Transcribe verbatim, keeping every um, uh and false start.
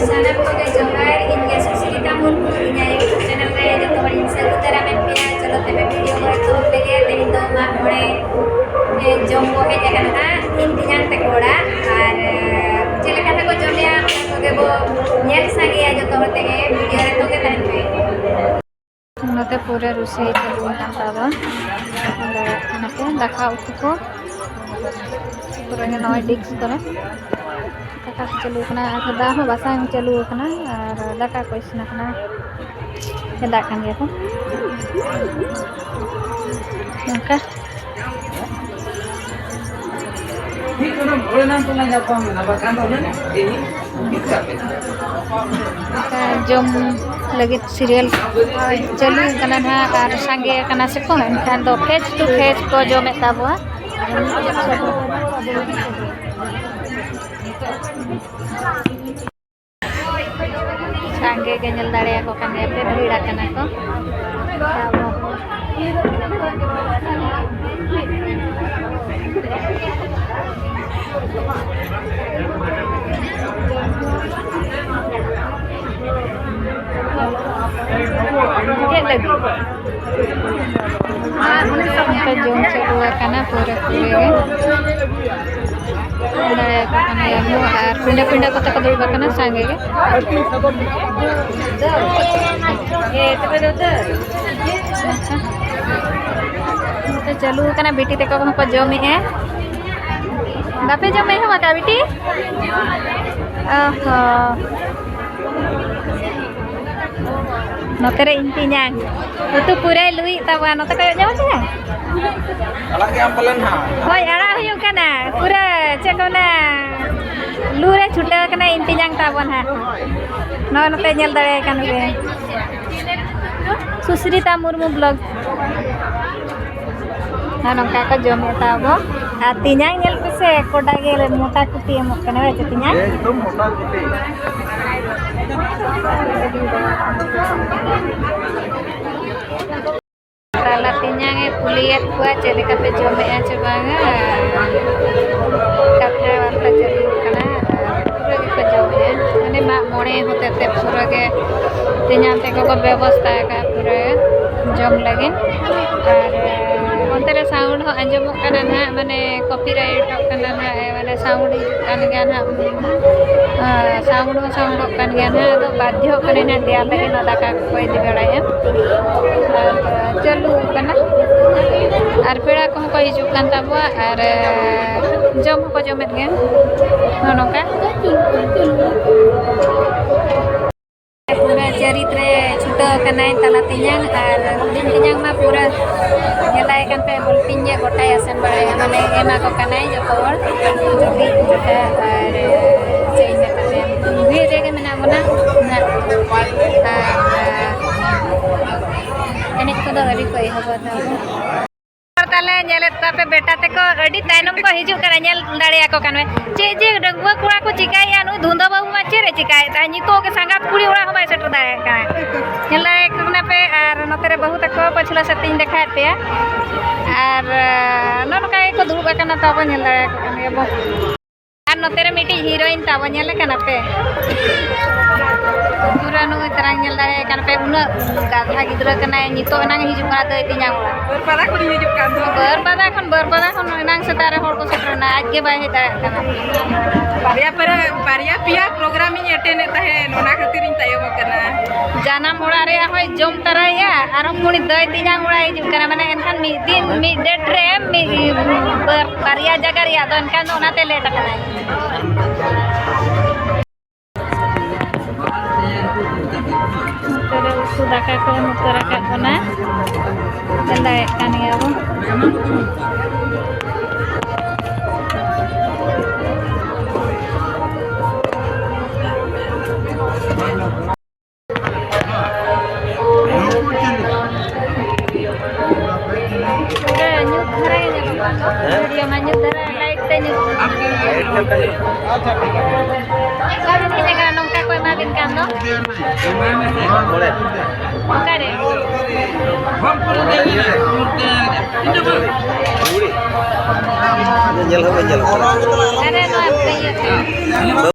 ᱥᱟᱱᱟᱢ ᱠᱚᱜᱮ ᱡᱚᱦᱟᱨ, ᱤᱧ ᱜᱮ ᱥᱩᱥᱢᱤᱛᱟ ᱢᱩᱨᱢᱩ, ᱤᱧᱟᱹᱜ YouTube channel ᱨᱮ ᱡᱚᱛᱚ ᱦᱚᱲᱤᱧ ᱥᱟᱹᱜᱩᱱ ᱫᱟᱨᱟᱢᱮᱫ ᱯᱮᱭᱟ᱾ ᱪᱚᱞᱚ ᱛᱚᱵᱮ video ᱠᱚ ᱮᱛᱚᱦᱚᱵ ᱞᱮᱜᱮ᱾ ᱛᱮᱦᱮᱧ ᱫᱚ ᱢᱟᱜ ᱢᱚᱬᱮ, ᱮ, ᱡᱚᱢ ᱵᱚ ᱦᱮᱡ ᱟᱠᱟᱱᱟ ᱦᱟᱸᱜ ᱤᱧ ᱛᱮᱧᱟᱝ ᱛᱟᱠᱚ ᱚᱲᱟᱜ᱾ ᱟᱨ, ᱮ, ᱪᱮᱫ ᱞᱮᱠᱟ ᱛᱟᱠᱚ ᱡᱚᱢᱮᱜᱼᱟ, ᱚᱱᱟ ᱠᱚᱜᱮ ᱵᱚ ᱧᱮᱞ ᱥᱟᱸᱜᱮᱭᱟ ᱡᱚᱛᱚ ᱦᱚᱲ ᱛᱮᱜᱮ᱾ Video ᱨᱮ ᱛᱚᱸᱜᱮ ᱛᱟᱦᱮᱱ ᱯᱮ᱾ ᱱᱚᱛᱮ ᱯᱩᱨᱟᱹ ᱨᱩᱥᱟᱹᱭ ᱪᱟᱹᱞᱩ ᱟᱠᱟᱱ ᱛᱟᱵᱚᱱ᱾ ᱧᱮᱞ ᱫᱟᱲᱮᱭᱟᱜ ᱠᱟᱱᱟ ᱯᱮ, ᱫᱟᱠᱟ ᱩᱛᱩ ᱠᱚ ᱯᱩᱨᱟᱹ ᱜᱮ ᱱᱚᱜᱼᱚᱭ ᱰᱤᱥᱠ ᱠᱚᱨᱮ ᱫᱟᱠᱟ ᱠᱚ ᱪᱟᱹᱞᱩ ᱟᱠᱟᱱᱟ᱾ ᱟᱨ ᱫᱟᱜ ᱦᱚᱸ ᱵᱟᱥᱟᱝ ᱪᱟᱹᱞᱩ ᱟᱠᱟᱱᱟ ᱟᱨ ᱫᱟᱠᱟ ᱠᱚ ᱤᱥᱤᱱ ᱟᱠᱟᱱᱟ᱾ ᱪᱚᱸᱫᱟᱜ ᱠᱟᱱ ᱜᱮᱭᱟ ᱠᱚ ᱱᱚᱝᱠᱟ᱾ ᱚᱱᱠᱟ ᱡᱚᱢ ᱞᱟᱹᱜᱤᱫ serial ᱪᱟᱹᱞᱩ ᱠᱟᱱᱟ ᱱᱟᱦᱟᱜ ᱟᱨ ᱥᱟᱸᱜᱮ ᱠᱟᱱᱟ ᱥᱮᱠᱚ, ᱮᱱᱠᱷᱟᱱ ᱫᱚ face to face ᱠᱚ ᱡᱚᱢᱮᱫ ᱛᱟᱵᱚᱣᱟ᱾ ᱥᱟᱸᱜᱮ ᱜᱮ ᱧᱮᱞ ᱫᱟᱲᱮᱭᱟᱠᱚ ᱠᱟᱱ ᱜᱮᱭᱟ ᱯᱮ, ᱵᱷᱤᱲ ᱟᱠᱟᱱᱟ ᱠᱚ᱾ ᱪᱮᱫ ᱞᱟᱹᱜᱤᱫ? ᱚᱱᱠᱟ ᱡᱚᱢ ᱪᱟᱹᱞᱩ ᱟᱠᱟᱱᱟ ᱯᱩᱨᱟᱹ ᱯᱩᱨᱟᱹ ᱜᱮ᱾ ᱫᱟᱲᱮᱭᱟᱠᱚ ᱠᱟᱱ ᱜᱮᱭᱟ ᱵᱚ᱾ ᱟᱨ ᱯᱤᱸᱰᱟᱹ ᱯᱤᱸᱰᱟᱹ ᱠᱚᱛᱮ ᱠᱚ ᱫᱩᱲᱩᱵ ᱟᱠᱟᱱᱟ ᱥᱟᱸᱜᱮ ᱜᱮ᱾ ᱱᱚᱛᱮ ᱪᱟᱹᱞᱩ ᱟᱠᱟᱱᱟ, ᱵᱤᱴᱤ ᱛᱟᱠᱚ ᱠᱚᱦᱚᱸ ᱠᱚ ᱡᱚᱢᱮᱜᱼᱟ᱾ ᱵᱟᱯᱮ ᱡᱚᱢ ᱮᱦᱚᱵ ᱟᱠᱟᱫ ᱵᱤᱴᱤ? ᱚ ᱦᱚᱸ᱾ ᱱᱚᱛᱮ ᱨᱮ ᱤᱧ ᱛᱮᱧᱟᱝ ᱩᱛᱩ ᱯᱩᱨᱟᱹᱭ ᱞᱩᱭᱮᱫ ᱛᱟᱵᱚᱱᱟ᱾ ᱱᱚᱛᱮ ᱠᱚᱭᱚᱜ ᱧᱟᱢ ᱠᱮᱫᱟ? ᱟᱲᱟᱜ ᱜᱮᱭᱟᱢ ᱯᱟᱞᱮᱱ ᱦᱟᱸᱜ? ᱦᱳᱭ, ᱟᱲᱟᱜ ᱦᱩᱭᱩᱜ ᱠᱟᱱᱟ᱾ ᱯᱩᱨᱟᱹ ᱪᱮᱫ ᱠᱚ ᱢᱮᱱᱟ, ᱞᱩ ᱨᱮ ᱪᱷᱩᱴᱟᱹᱣ ᱠᱟᱱᱟ ᱤᱧ ᱛᱮᱧᱟᱝ ᱛᱟᱵᱚᱱ ᱦᱟᱸᱜ᱾ ᱱᱚᱜᱼᱚᱭ ᱱᱚᱛᱮ ᱧᱮᱞ ᱫᱟᱲᱮᱭᱟᱭ ᱠᱟᱱ ᱜᱮ, ᱥᱩᱥᱨᱤᱛᱟ ᱢᱩᱨᱢᱩ vlog᱾ ᱟᱨ ᱱᱚᱝᱠᱟ ᱠᱚ ᱡᱚᱢᱮᱫ ᱛᱟᱵᱚ᱾ ᱟᱨ ᱛᱮᱧᱟᱝ ᱧᱮᱞ ᱯᱮᱥᱮ, ᱠᱚᱰᱟ ᱜᱮ ᱢᱚᱴᱟ ᱠᱩᱴᱤ ᱮᱢᱚᱜ ᱠᱟᱱᱟ, ᱵᱟᱭ ᱪᱮ ᱛᱮᱧᱟᱝ? ᱮᱠᱫᱚᱢ ᱢᱚᱴᱟ ᱠᱩᱴᱤ᱾ ᱛᱟᱞᱟ ᱛᱮᱧᱟᱝ ᱮ ᱠᱩᱞᱤᱭᱮᱫ ᱠᱚᱣᱟ ᱪᱮᱫ ᱞᱮᱠᱟ ᱯᱮ ᱡᱚᱢᱮᱜᱼᱟ ᱪᱮ ᱵᱟᱝᱟ᱾ ᱠᱟᱛᱷᱟ ᱵᱟᱨᱛᱟ ᱪᱟᱹᱞᱩ ᱠᱟᱱᱟ᱾ ᱯᱩᱨᱟᱹ ᱜᱮᱠᱚ ᱡᱚᱢᱮᱜᱼᱟ, ᱢᱟᱱᱮ ᱢᱟᱜ ᱛᱮ ᱯᱩᱨᱟᱹ ᱜᱮ ᱛᱮᱧᱟᱝ ᱛᱮᱠᱚ ᱠᱚ ᱵᱮᱵᱚᱥᱛᱷᱟ ᱟᱠᱟᱫᱼᱟ ᱯᱩᱨᱟᱹ ᱡᱚᱢ ᱞᱟᱹᱜᱤᱫ᱾ ᱟᱨ ᱚᱱᱛᱮ ᱨᱮ ᱥᱟᱣᱩᱱᱰ ᱦᱚᱸ ᱟᱸᱡᱚᱢᱚᱜ ᱠᱟᱱᱟ ᱱᱟᱦᱟᱜ, ᱢᱟᱱᱮ ᱠᱚᱯᱤᱨᱟᱭᱤᱴᱚᱜ ᱠᱟᱱᱟ ᱱᱟᱦᱟᱜ, ᱢᱟᱱᱮ ᱥᱟᱣᱩᱱᱰ ᱦᱤᱡᱩᱜ ᱠᱟᱱ ᱜᱮᱭᱟ ᱱᱟᱦᱟᱜ᱾ ᱟᱨ ᱥᱟᱣᱩᱱᱰ ᱦᱚᱸ ᱥᱟᱣᱩᱱᱰᱚᱜ ᱠᱟᱱ ᱜᱮᱭᱟ ᱱᱟᱦᱟᱜ᱾ ᱟᱫᱚ ᱵᱟᱫᱽᱫᱷᱚ ᱠᱟᱱᱟᱧ ᱱᱟᱦᱟᱜ, ᱫᱮᱭᱟ ᱞᱟᱹᱜᱤᱫ ᱱᱚᱣᱟ ᱫᱟᱠᱟ ᱠᱚᱠᱚ ᱤᱫᱤ ᱵᱟᱲᱟᱭᱟ᱾ ᱟᱨ ᱪᱟᱹᱞᱩ ᱠᱟᱱᱟ᱾ ᱟᱨ ᱯᱮᱲᱟ ᱠᱚᱦᱚᱸ ᱠᱚ ᱦᱤᱡᱩᱜ ᱠᱟᱱ ᱛᱟᱵᱚᱣᱟ ᱟᱨ ᱡᱚᱢ ᱦᱚᱸᱠᱚ ᱡᱚᱢᱮᱫ ᱜᱮᱭᱟ᱾ ᱱᱚᱜᱼᱚ ᱱᱚᱝᱠᱟ᱾ ᱯᱩᱨᱟᱹ ᱪᱟᱹᱨᱤᱛ ᱨᱮ ᱪᱷᱩᱴᱟᱹᱣ ᱟᱠᱟᱱᱟᱭ ᱛᱟᱞᱟ ᱛᱮᱧᱟᱝ, ᱟᱨ ᱦᱩᱰᱤᱧ ᱛᱮᱧᱟᱝ ᱢᱟ ᱯᱩᱨᱟᱹ ᱧᱮᱞᱟᱭ ᱠᱟᱱ ᱛᱟᱭ, ᱵᱚᱞ ᱯᱤᱧ ᱜᱮ ᱜᱚᱴᱟᱭ ᱟᱥᱮᱱ ᱵᱟᱲᱟᱭᱟ, ᱢᱟᱱᱮ ᱮᱢᱟ ᱠᱚ ᱠᱟᱱᱟᱭ ᱡᱚᱛᱚ ᱦᱚᱲ᱾ ᱡᱚᱛᱚ ᱟᱨ ᱪᱮᱫ ᱤᱧ ᱢᱮᱛᱟ ᱯᱮᱭᱟ, ᱵᱷᱤᱲ ᱨᱮᱜᱮ ᱢᱮᱱᱟᱜ ᱵᱚᱱᱟ ᱱᱟᱜ᱾ ᱟᱨ ᱮᱱᱮᱡ ᱠᱚᱫᱚ ᱟᱹᱣᱨᱤ ᱠᱚ ᱮᱦᱚᱵᱟ ᱛᱟᱵᱚᱱ᱾ ᱛᱟᱦᱞᱮ ᱧᱮᱞᱮᱫ ᱠᱚᱣᱟ ᱯᱮ ᱵᱮᱴᱟ ᱛᱮᱠᱚ ᱟᱹᱰᱤ ᱛᱟᱭᱱᱚᱢ ᱠᱚ ᱦᱤᱡᱩᱜ ᱠᱟᱱᱟ, ᱧᱮᱞ ᱫᱟᱲᱮᱭᱟᱠᱚ ᱠᱟᱱ ᱯᱮ᱾ ᱪᱮᱫ ᱡᱮ ᱰᱟᱺᱜᱩᱣᱟᱹ ᱠᱚᱲᱟ ᱠᱚ ᱪᱤᱠᱟᱹᱭᱮᱫᱼᱟ, ᱱᱩᱭ ᱫᱷᱩᱸᱫᱟᱹ ᱵᱟᱹᱵᱩ ᱢᱟ ᱪᱮᱫ ᱮ ᱪᱤᱠᱟᱹᱭᱮᱫ ᱛᱟᱭ, ᱱᱤᱛᱚᱜ ᱜᱮ ᱥᱟᱸᱜᱟᱛ ᱠᱩᱲᱤ ᱚᱲᱟᱜ ᱦᱚᱸ ᱵᱟᱭ ᱥᱮᱴᱮᱨ ᱫᱟᱲᱮᱭᱟᱜ ᱠᱟᱱᱟ᱾ ᱧᱮᱞ ᱫᱟᱲᱮᱭᱟᱠᱚ ᱠᱟᱱᱟ ᱯᱮ, ᱟᱨ ᱱᱚᱛᱮ ᱨᱮ ᱵᱟᱹᱦᱩ ᱛᱟᱠᱚ ᱯᱟᱹᱪᱷᱞᱟᱹ ᱥᱮᱫ ᱛᱤᱧ ᱫᱮᱠᱷᱟᱣᱮᱫ ᱯᱮᱭᱟ, ᱟᱨ ᱱᱚᱜᱼᱚ ᱱᱚᱝᱠᱟ ᱜᱮᱠᱚ ᱫᱩᱲᱩᱵ ᱟᱠᱟᱱᱟ, ᱛᱟᱵᱚ ᱧᱮᱞ ᱫᱟᱲᱮᱭᱟᱠᱚ ᱠᱟᱱ ᱜᱮᱭᱟ ᱵᱚ᱾ ᱟᱨ ᱱᱚᱛᱮ ᱨᱮ ᱢᱤᱫᱴᱤᱡ ᱦᱤᱨᱳᱭᱤᱱ ᱛᱟᱵᱚ ᱧᱮᱞᱮ ᱠᱟᱱᱟ ᱯᱮ, ᱯᱩᱨᱟᱹ ᱱᱩᱭ ᱛᱟᱨᱟᱝ ᱧᱮᱞ ᱫᱟᱲᱮᱭᱟᱭ ᱠᱟᱱᱟ ᱯᱮ, ᱩᱱᱟᱹᱜ ᱜᱟᱫᱷᱟ ᱜᱤᱫᱽᱨᱟᱹ ᱠᱟᱱᱟᱭ, ᱱᱤᱛᱚᱜ ᱮᱱᱟᱝ ᱮ ᱦᱤᱡᱩᱜ ᱠᱟᱱᱟ ᱫᱟᱹᱭ ᱛᱮᱧᱟᱝ ᱚᱲᱟᱜ᱾ ᱵᱟᱹᱨᱯᱟᱫᱟ ᱠᱷᱚᱱᱤᱧ ᱦᱤᱡᱩᱜ ᱠᱟᱱ ᱫᱚ᱾ ᱵᱟᱹᱨᱯᱟᱫᱟ ᱠᱷᱚᱱ, ᱵᱟᱹᱨᱯᱟᱫᱟ ᱠᱷᱚᱱ ᱮᱱᱟᱝ ᱥᱮᱛᱟᱜ ᱨᱮ ᱦᱚᱲ ᱠᱚ ᱥᱮᱴᱮᱨ ᱮᱱᱟ, ᱟᱡ ᱜᱮ ᱵᱟᱭ ᱦᱮᱡ ᱫᱟᱲᱮᱭᱟᱜ ᱠᱟᱱᱟ᱾ ᱵᱟᱨᱭᱟ ᱯᱮᱨᱟ-, ᱵᱟᱨᱭᱟ ᱯᱮᱭᱟ ᱯᱨᱳᱜᱨᱟᱢ ᱤᱧ ᱮᱴᱮᱱᱰ ᱮᱫ ᱛᱟᱦᱮᱸᱫ, ᱚᱱᱟ ᱠᱷᱟᱹᱛᱤᱨ ᱤᱧ ᱛᱟᱭᱚᱢ ᱟᱠᱟᱱᱟ᱾ ᱡᱟᱱᱟᱢ ᱚᱲᱟᱜ ᱨᱮᱭᱟᱜ ᱦᱚᱸᱭ ᱡᱚᱢ ᱛᱟᱨᱟᱭᱟ, ᱟᱨᱦᱚᱸ ᱯᱩᱱᱤ ᱫᱟᱹᱭ ᱛᱮᱧᱟᱝ ᱚᱲᱟᱜ ᱮ ᱦᱤᱡᱩᱜ ᱠᱟᱱᱟ, ᱢᱟᱱᱮ ᱮᱱᱠᱷᱟᱱ ᱢᱤᱫ ᱫᱤᱱ ᱢᱤᱫ ᱰᱮᱴ ᱨᱮ ᱢᱤᱫ ᱵᱟᱨ-, ᱵᱟᱨᱭᱟ ᱡᱟᱭᱜᱟ ᱨᱮᱭᱟᱜ ᱫᱚ, ᱮᱱᱠᱷᱟᱱ ᱫᱚ ᱚᱱᱟᱛᱮ ᱞᱮᱴ ᱟᱠᱟᱱᱟᱭ᱾ ᱱᱚᱛᱮ ᱨᱮ ᱩᱛᱩ ᱫᱟᱠᱟ ᱠᱚ ᱮᱢ ᱩᱛᱟᱹᱨ ᱟᱠᱟᱫ ᱵᱚᱱᱟ, ᱪᱚᱸᱫᱟᱭᱮᱫ ᱠᱟᱱ ᱜᱮᱭᱟ ᱵᱚᱱ᱾ ᱯᱩᱨᱟᱹ ᱧᱩᱛ ᱫᱷᱟᱨᱟ ᱜᱮ ᱧᱮᱞᱚᱜ ᱠᱟᱱ ᱫᱚ᱾ ᱵᱷᱤᱰᱤᱭᱳ ᱢᱟ ᱧᱩᱛ ᱫᱷᱟᱨᱟ, ᱞᱟᱭᱤᱴ ᱛᱮ ᱧᱩᱛ ᱠᱟᱱᱟ᱾ ᱟᱹᱵᱤᱱ ᱪᱮᱫ ᱞᱮᱠᱟ ᱱᱚᱝᱠᱟ ᱠᱚ ᱮᱢᱟ ᱵᱤᱱ ᱠᱟᱱ ᱫᱚ? ᱚᱠᱟᱨᱮ? ᱧᱮᱞ ᱦᱚᱸ ᱵᱟᱹᱧ ᱧᱮᱞ ᱠᱟᱫᱟ᱾ ᱟᱨᱮ ᱱᱚᱣᱟ ᱤᱭᱟᱹ ᱛᱮ᱾